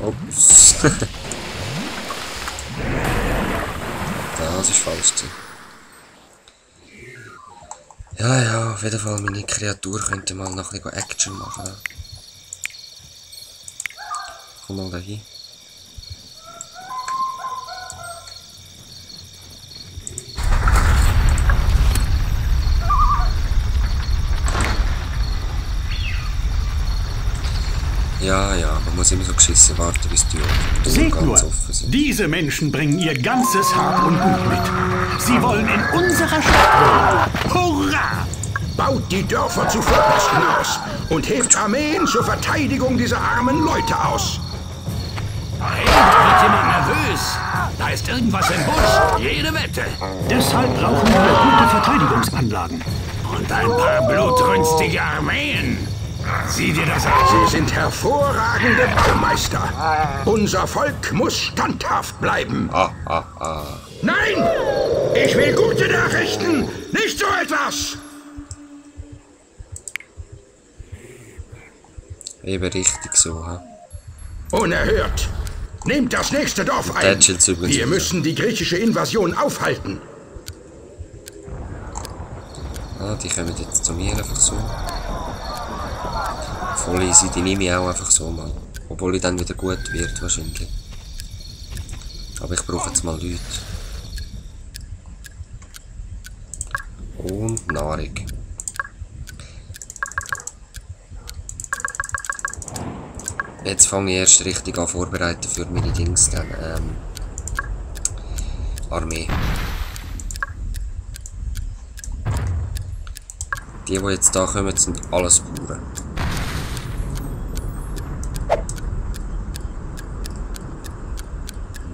Ups. Das ist falsch. Ja, ja, auf jeden Fall, meine Kreatur könnte mal noch ein bisschen Action machen. Komm mal da hin. Ja, ja, man muss immer so geschissen warten, bis die Türen ganz offen sind. Diese Menschen bringen ihr ganzes Hab und Gut mit. Sie wollen in unserer Stadt wohnen. Hurra! Baut die Dörfer zu Vorposten aus und hebt Armeen zur Verteidigung dieser armen Leute aus. Hey, da wird jemand nervös. Da ist irgendwas im Busch. Jede Wette. Deshalb brauchen wir gute Verteidigungsanlagen. Und ein paar blutrünstige Armeen. Sieh dir das an. Sie sind hervorragende Baumeister. Unser Volk muss standhaft bleiben. Nein! Ich will gute Nachrichten, nicht so etwas! Eben richtig so, ha? Unerhört! Nehmt das nächste Dorf ein! Wir müssen die griechische Invasion aufhalten! Ah, die kommen jetzt zu mir einfach so. Voll easy, die nehme ich auch einfach so mal. Obwohl ich dann wieder gut wird, wahrscheinlich. Aber ich brauche jetzt mal Leute. Und Nahrung. Jetzt fange ich erst richtig an vorbereiten für meine Dings dann. Armee. Die jetzt da kommen, sind alles Bauern.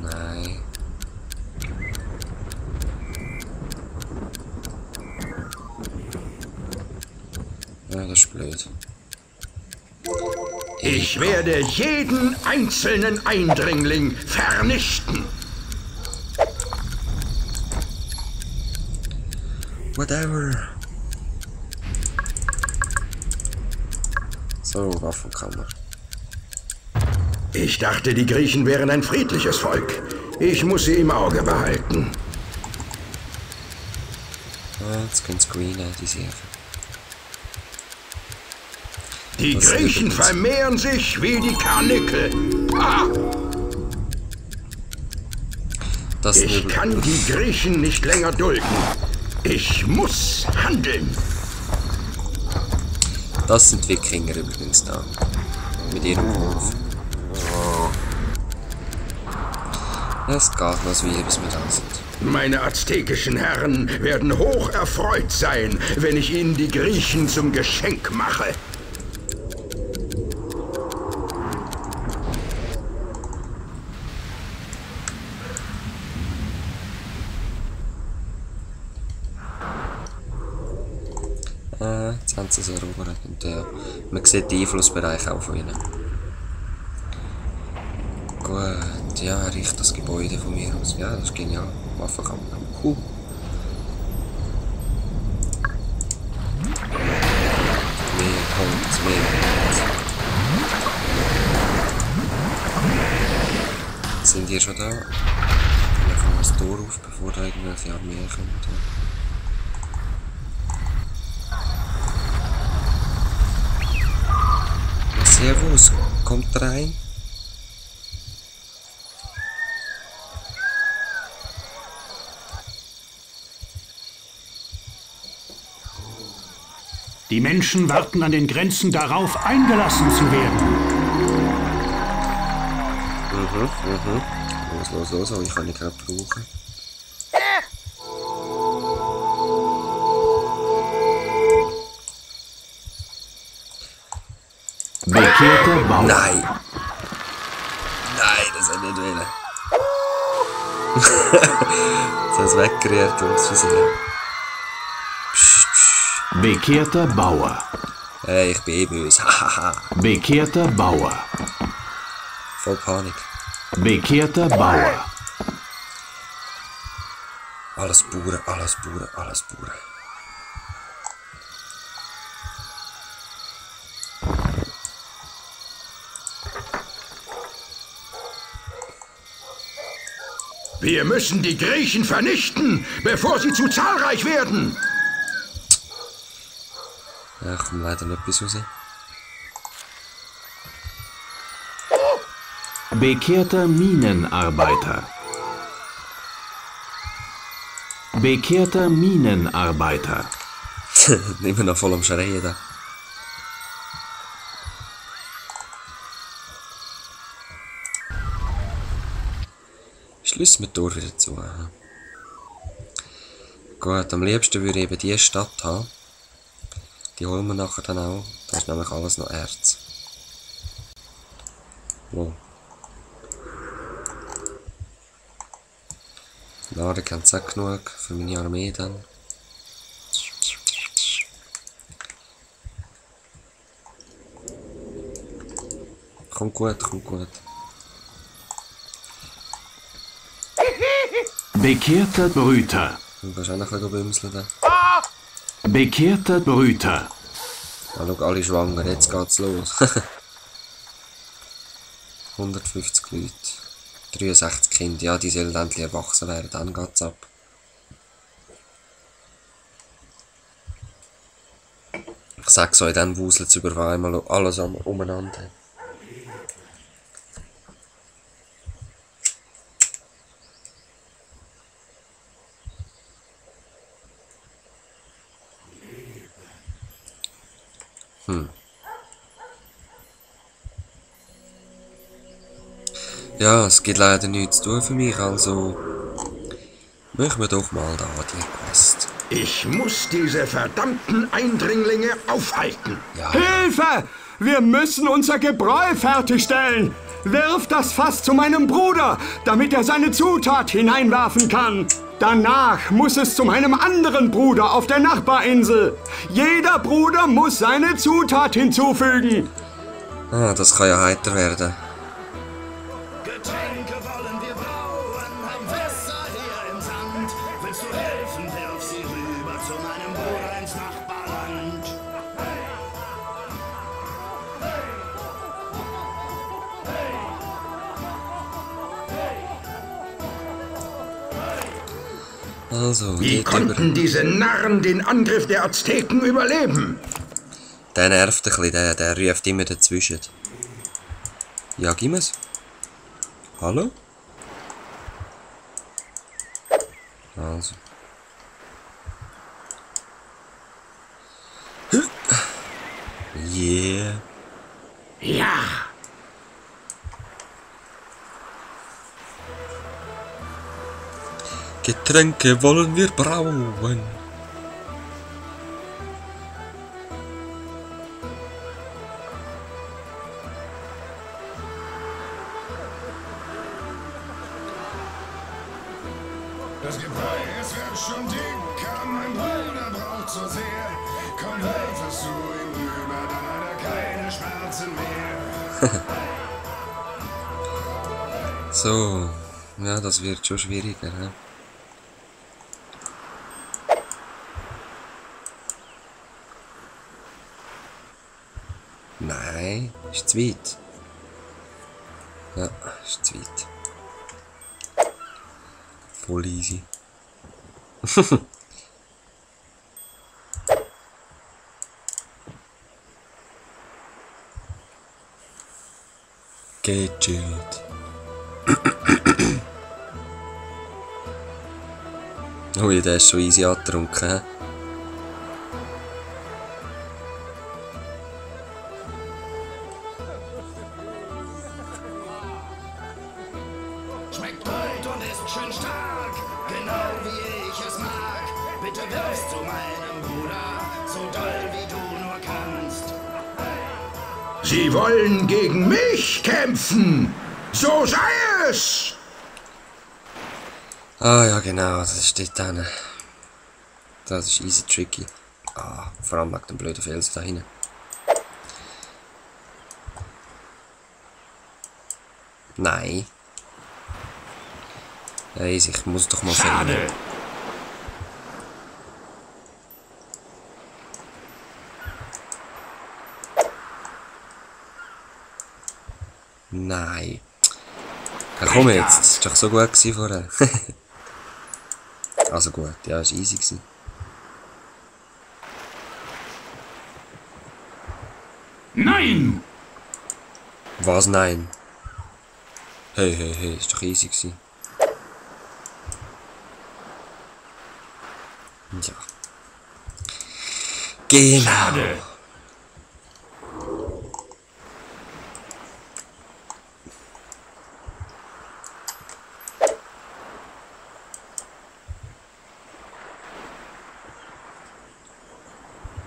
Nein. Ja, das ist blöd. Ich werde jeden einzelnen Eindringling vernichten. Whatever. So, Waffenkammer. Ich dachte, die Griechen wären ein friedliches Volk. Ich muss sie im Auge behalten. Ah, jetzt können sie greenen, die Siefe. Die Griechen vermehren sich wie die Karnickel. Ah! Ich kann die Griechen nicht länger dulden. Ich muss handeln. Das sind Wikinger übrigens da. Mit ihrem Wolf. Es geht noch so wie bis wir da sind. Meine aztekischen Herren werden hoch erfreut sein, wenn ich ihnen die Griechen zum Geschenk mache. Jetzt haben sie es erobert. Und, man sieht den Einflussbereich auch von ihnen. Gut, ja, errichte das Gebäude von mir aus. Ja, das ist genial. Waffenkammer. Cool. Mehr Holz, mehr Holz. Sind die schon da? Wir machen das Tor auf, bevor da irgendwelche Armee kommt. Servus, kommt rein. Die Menschen warten an den Grenzen darauf, eingelassen zu werden. Los, aber ich kann nicht gerade brauchen. Bekehrter Bauer. Nein! Nein, das soll nicht wählen. Das hat es weggerührt ums Versehen. Bekehrter Bauer. Hey, ich bin eh böse. Hahaha. Bekehrter Bauer. Voll Panik. Bekehrter Bauer. Alles Bauern, alles Bauern, alles Bauern. Wir müssen die Griechen vernichten, bevor sie zu zahlreich werden. Ja, kommt leider nicht bis raus. Bekehrter Minenarbeiter. Bekehrter Minenarbeiter. Immer noch voll am Schreien da. Schließen wir die Tür wieder zu. Gut, am liebsten würde ich eben diese Stadt haben. Die holen wir nachher dann auch. Da ist nämlich alles noch Erz. Wow. Laden kennt es auch genug für meine Armee dann. Kommt gut, kommt gut. Bekehrter Brüter. Du kannst auch noch ein bisschen bümseln da. Bekehrter Brüter. Ah, schau, alle schwanger, jetzt geht's los. 150 Leute. 63 Kinder, ja, die sollen endlich erwachsen werden, dann geht's ab. Ich sag's euch, dann wuselt's über einmal alles umeinander. Ja, es gibt leider nichts zu tun für mich, also machen wir doch mal da die Quest. Ich muss diese verdammten Eindringlinge aufhalten. Ja. Hilfe! Wir müssen unser Gebräu fertigstellen. Wirf das Fass zu meinem Bruder, damit er seine Zutat hineinwerfen kann. Danach muss es zu meinem anderen Bruder auf der Nachbarinsel. Jeder Bruder muss seine Zutat hinzufügen. Ah, das kann ja heiter werden. Getränke wollen wir brauen, haben Fässer hier im Sand. Willst du helfen, wirf sie rüber zu meinem Bruder ins Nachbarland. Also, Wie konnten diese Narren den Angriff der Azteken überleben? Der nervt ein bisschen, der ruft immer dazwischen. Ja, gib mir's. Hallo? Also. Yeah. Ja. Getränke wollen wir brauen. Das Gebräu, es wird schon dicker, mein Bruder braucht so sehr. Komm, helfest du ihm rüber, dann hat er keine Schmerzen mehr. So, ja, das wird schon schwieriger, ne? Nein, ist zu weit. Ja, ist zu weit. Voll easy. Gechillt. Ui, der ist schon easy angetrunken, hä? Schmeckt gut und ist schön stark, genau wie ich es mag. Bitte wirfst zu meinem Bruder, so doll wie du nur kannst. Sie wollen gegen mich kämpfen. So sei es. Ah ja, genau, das steht da. Das ist easy tricky. Ah, vor allem wegen dem blöden Felsen da hinten. Nein. Hey, ich muss doch mal Schade. finden. Nein. Ja, komm jetzt, das war doch so gut vorher. Also gut, ja, es war easy gewesen. Nein! Was nein? Hey, hey, hey, ist doch easy gewesen. Ja. Genau. Schade.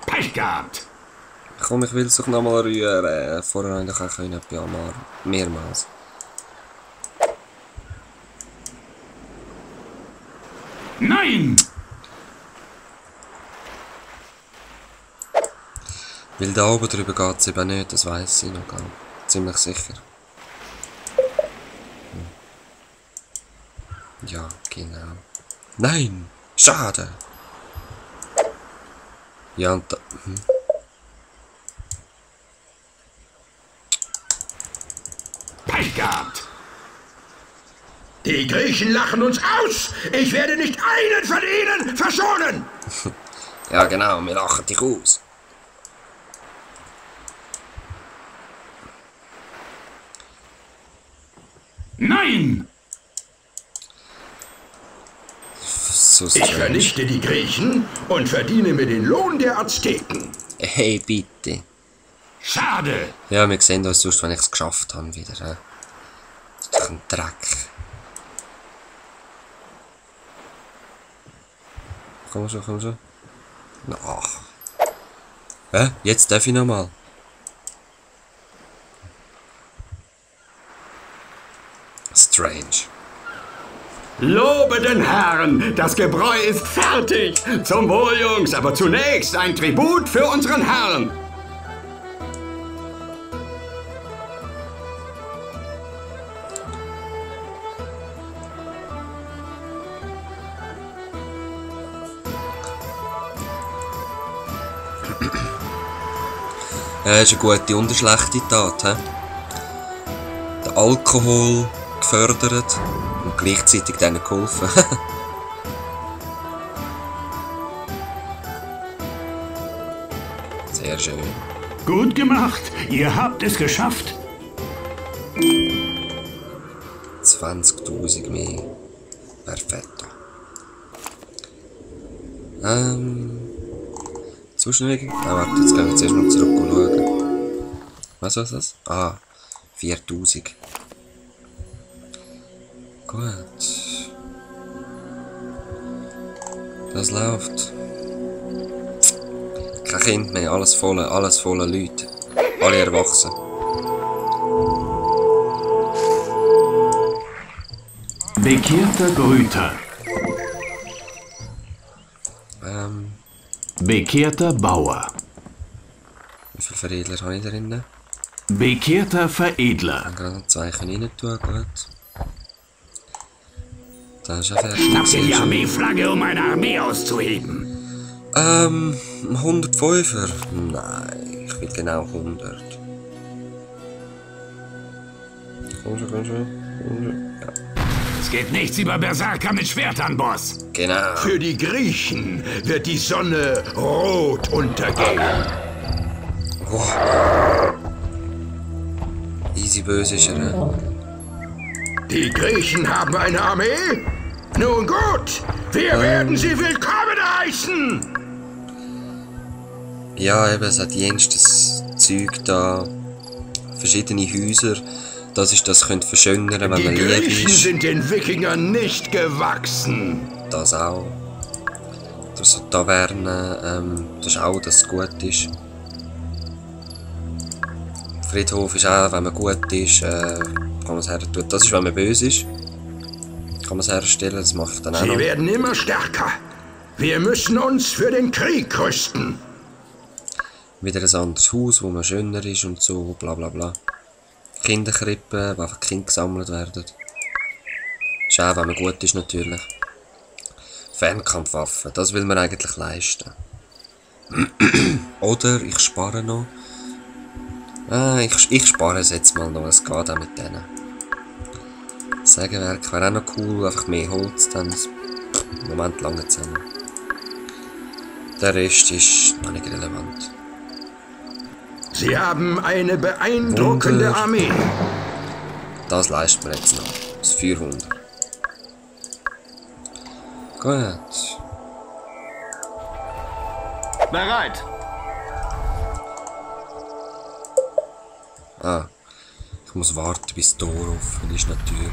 Pech gehabt. Komm, ich will es doch nochmal rühren. Vorher habe ich auch können, ja, mehrmals. Nein! Weil da oben drüber geht es eben nicht, das weiss ich noch gar nicht. Ziemlich sicher. Ja, genau. Nein! Schade! Ja, und da... Pech gehabt. Die Griechen lachen uns aus! Ich werde nicht einen von ihnen verschonen! Ja, genau, wir lachen dich aus. Nein! So Ich strange. vernichte die Griechen und verdiene mir den Lohn der Azteken. Hey, bitte. Schade! Ja, wir sehen uns sonst, wenn ich es geschafft habe, wieder. Das ist doch ein Dreck. Komm schon, komm schon. Ach. Hä? Jetzt darf ich nochmal. Strange. Lobe den Herrn, das Gebräu ist fertig. Zum Wohl, Jungs, aber zunächst ein Tribut für unseren Herrn. Ja, ist eine gute und eine schlechte Tat. He? Der Alkohol gefördert und gleichzeitig denen geholfen. Sehr schön. Gut gemacht. Ihr habt es geschafft. 20.000 mehr. Perfetto. Zuschnitt? Ah, warte, jetzt gehen wir zuerst mal zurück und schauen. Was ist das? Ah, 4.000. Gut. Das läuft. Kein Kind mehr, alles voller Leute. Alle erwachsen. Bekehrter Brüter. Bekehrter Bauer. Wie viele Veredler habe ich drin? Bekehrter Veredler. Dann gerade noch 2 können rein tun, gut. Das ist ja fertig. Schnapp dir die Armeeflagge, um eine Armee auszuheben. 105er? Nein, ich will genau 100. Komm schon, komm schon. Ja. Es geht nichts über Berserker mit Schwertern, Boss. Genau. Für die Griechen wird die Sonne rot untergehen. Wow. Easy böse ist er. Ne? Die Griechen haben eine Armee? Nun gut, wir werden sie willkommen heißen! Ja, eben, es hat jenstes Zeug da. Verschiedene Häuser. Das ist das, könnt verschönern, wenn man Die lieb Griechen ist. sind den Wikingern nicht gewachsen. Das auch. Das so Tavernen, das ist auch, dass es gut ist. Friedhof ist auch, wenn man gut ist, kann man es herstellen. Das ist, wenn man böse ist. Kann man es herstellen, das mache ich dann auch Sie noch. werden immer stärker. Wir müssen uns für den Krieg rüsten. Wieder ein anderes Haus, wo man schöner ist und so, bla bla bla. Kinderkrippen, wo einfach Kinder gesammelt werden. Ist auch, wenn man gut ist, natürlich. Fernkampfwaffen, das will man eigentlich leisten. Oder ich spare noch. Ich spare es jetzt mal noch, es geht auch mit denen. Sägewerk wäre auch noch cool, einfach mehr Holz, dann im Moment lange zusammen. Der Rest ist noch nicht relevant. Sie haben eine beeindruckende Wunder. Armee. Das leisten wir jetzt noch. Das 400. Gut. Bereit. Ah. Ich muss warten, bis das Tor offen ist, natürlich.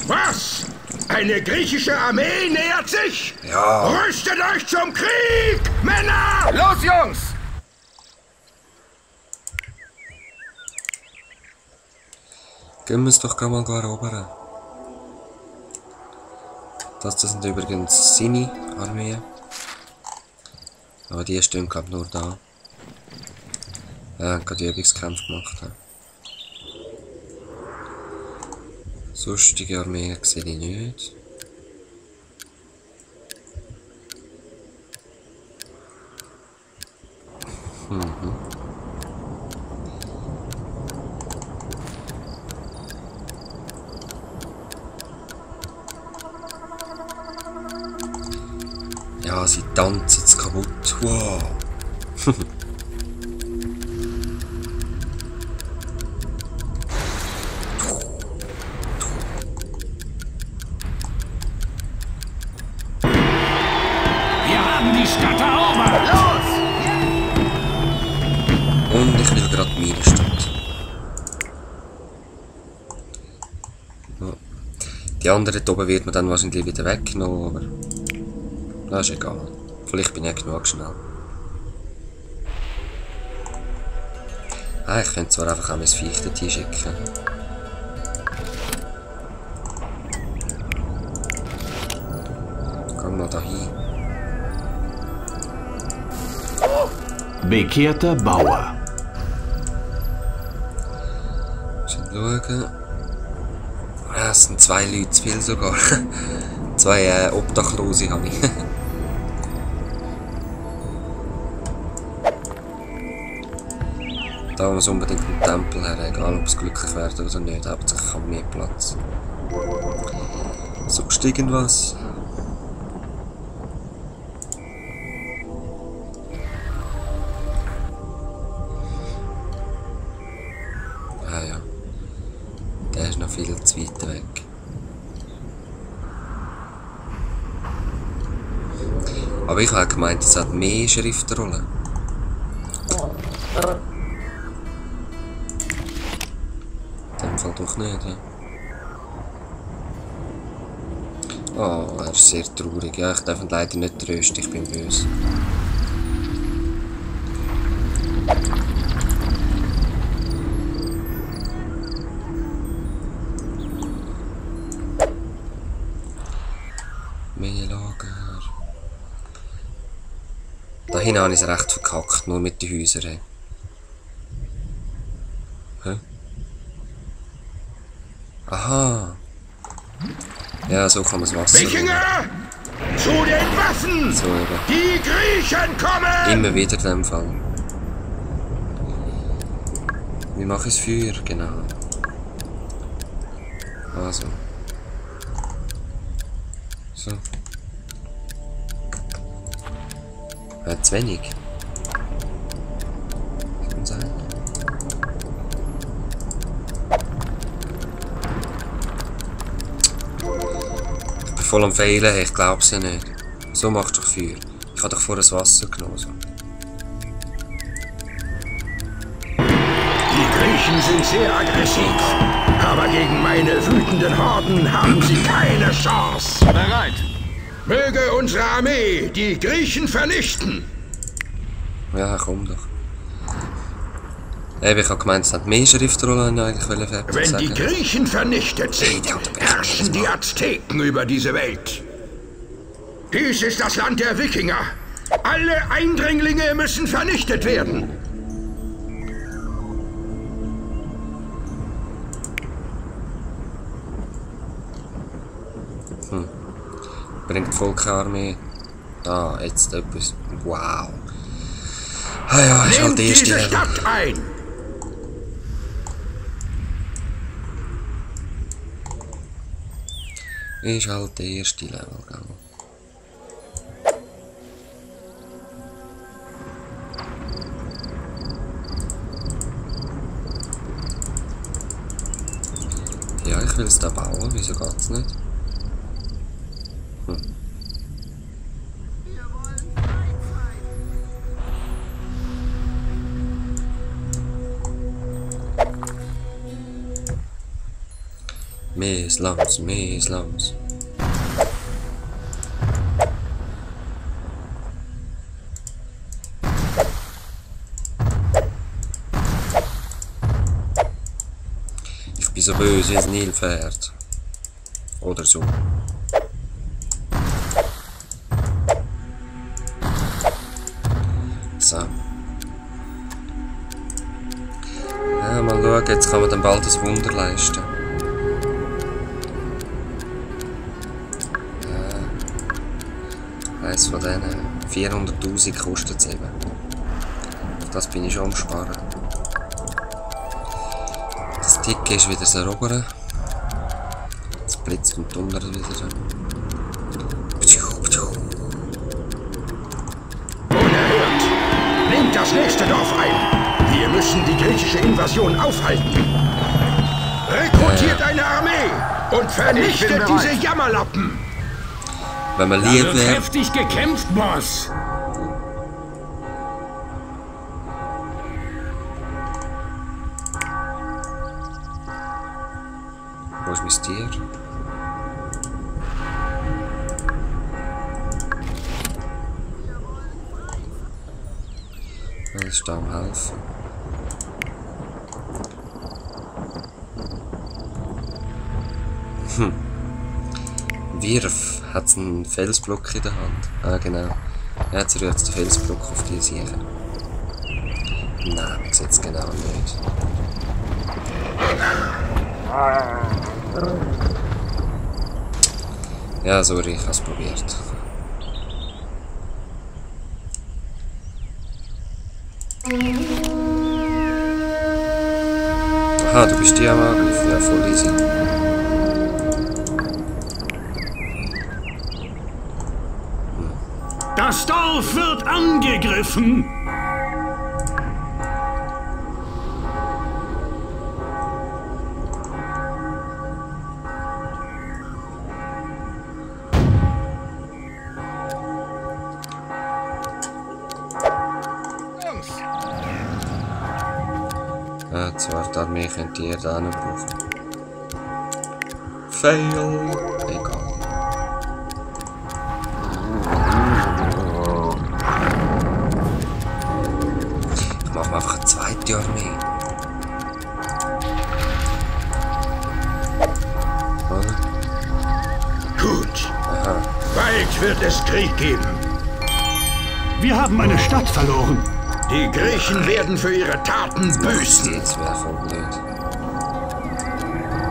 Was? Eine griechische Armee nähert sich? Ja. Rüstet euch zum Krieg, Männer! Los, Jungs! Gehen wir es doch mal erobern. Das sind übrigens seine Armeen. Aber die stehen glaube nur da. Ja, haben gerade Übungskämpfe gemacht. Ja. Sonstige Armeen sehe ich nicht. Ja, sie tanzen jetzt kaputt. Wow. Wir haben die Stadt erobert! Los! Und ich will gerade meine Stadt. Ja. Die anderen hier oben wird man dann wahrscheinlich wieder weggenommen, aber das ist egal. Vielleicht bin ich genug schnell. Ah, ich könnte zwar einfach auch mein Viech dorthin schicken. Gehen wir da hin. Bekehrter Bauer. Schauen. Ah, es sind 2 Leute zu viel sogar. 2 Obdachlose habe ich. Da muss unbedingt ein Tempel her, egal ob es glücklich wird oder nicht. Hauptsächlich haben wir mehr Platz. Sonst irgendwas? Ah ja. Der ist noch viel zu weit weg. Aber ich habe gemeint, es hat mehr Schriftrollen. In dem Fall doch nicht, ja. Oh, er ist sehr traurig. Ja, ich darf ihn leider nicht trösten, ich bin böse. Meine Lager. Da hinten habe ich es recht verkackt, nur mit den Häusern. Hä? Aha. Ja, so kann man das Wasser. Wikinger! Zu den Waffen! So eben. Die Griechen kommen! Immer wieder in dem Fall. Wie mache ich das Feuer? Genau. Also. So. Zu wenig. Kann sein. Ich bin voll am Fehlen, ich glaub's ja nicht. So machst du doch Feuer. Ich habe doch vorher das Wasser genommen. So. Die Griechen sind sehr aggressiv, aber gegen meine wütenden Horden haben sie keine Chance. Bereit. Möge unsere Armee die Griechen vernichten. Ja, komm doch. Ich habe gemeint, es hat mehr Schriftrollen eigentlich fertig Wenn sagen. die Griechen vernichtet sind, herrschen die Azteken über diese Welt. Dies ist das Land der Wikinger. Alle Eindringlinge müssen vernichtet werden. Bringt Volksarmee. Ah, jetzt etwas. Wow. Ah ja, ist halt Nehmt die erste diese Level. Stadt ein! Ist halt der erste Level, gell? Ja, ich will es da bauen, wieso geht's nicht? Mehr Slums, mehr Slums. Ich bin so böse wie ein Nilpferd. Oder so. So. Ja, mal schauen, jetzt kann man dann bald ein Wunder leisten. Eins von denen 400'000 kostet es eben. Auf das bin ich schon am Sparen. Das Ticket ist wieder das Erobern. Es blitzt und donnert wieder. Unerhört! Nehmt das nächste Dorf ein! Wir müssen die griechische Invasion aufhalten! Rekrutiert eine Armee und vernichtet diese Jammerlappen! Wenn man lieb wäre. Kräftig gekämpft, Boss! Wo ist mein Tier? Das ist da am Helfen. Wirf hat einen Felsblock in der Hand. Ah, genau. Jetzt rührt den Felsblock auf die Sicher. Nein, man sieht es genau nicht. Ja, sorry, ich habe es probiert. Aha, du bist die am Angriff. Ja, voll easy. Das Dorf wird angegriffen! Ja, zwar die Armee könnt ihr da nicht brauchen. Fail! Egal. Ich mache einfach eine zweite Armee. Oder? Gut, Aha. bald wird es Krieg geben. Wir haben eine Stadt verloren. Die Griechen werden für ihre Taten büßen. Jetzt wäre voll blöd.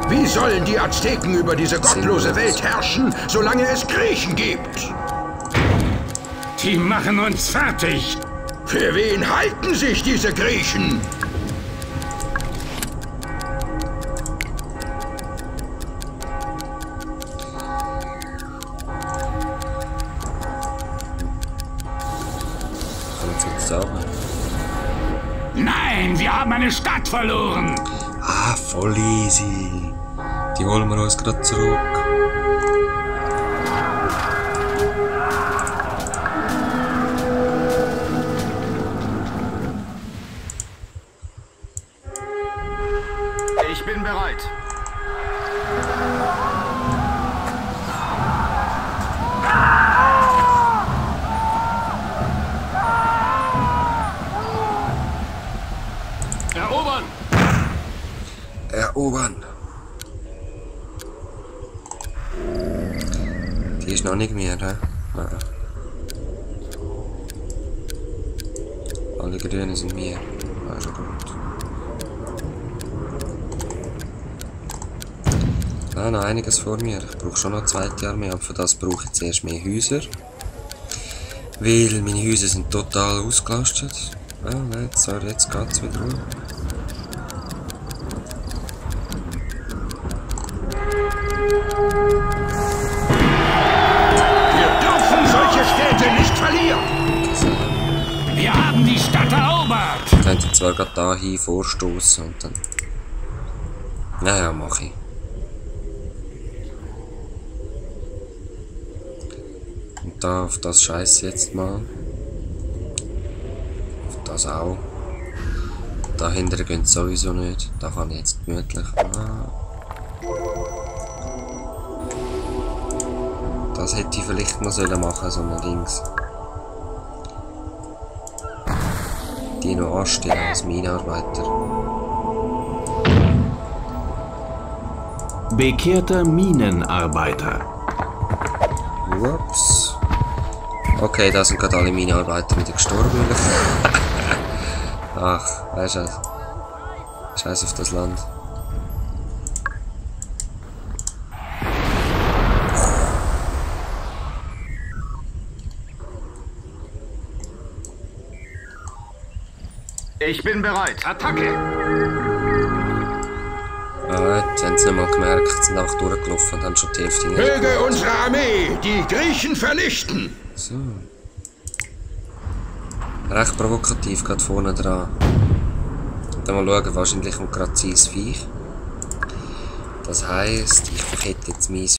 Wie sollen die Azteken über diese gottlose Welt herrschen, solange es Griechen gibt? Die machen uns fertig. Für wen halten sich diese Griechen? Kann ich jetzt sagen? Nein, wir haben eine Stadt verloren. Ah, voll easy. Die holen wir uns gerade zurück. Ich bin bereit. Erobern! Erobern! Die ist noch nicht mehr, ne? Nein. Alle Grünen sind mir. Also gut. Ja, noch einiges vor mir. Ich brauche schon noch eine zweite Armee, aber für das brauche ich zuerst mehr Häuser. Weil meine Häuser sind total ausgelastet. Ah, nein, sorry, jetzt geht's wieder rum. Wir dürfen solche Städte nicht verlieren! Wir haben die Stadt erobert! Ich könnte zwar gerade da hin vorstoßen und dann... Naja, mach ich. Und da auf das scheiße jetzt mal. Auf das auch. Da hinten geht es sowieso nicht. Da kann ich jetzt gemütlich. Das hätte ich vielleicht mal machen sollen, so ein Dings. Die noch anstellen als Minenarbeiter. Bekehrter Minenarbeiter. Ups. Okay, da sind gerade alle Minenarbeiter wieder gestorben. Ach, weißt du, scheiß auf das Land. Ich bin bereit. Attacke! Jetzt haben sie nicht mal gemerkt, sie sind einfach durchgelaufen und haben schon die Hälfte nicht. Möge unsere Armee die Griechen vernichten! So. Recht provokativ, gerade vorne dran. Und dann mal schauen, wahrscheinlich kommt gerade sein Viech. Das heisst, ich verkette jetzt mein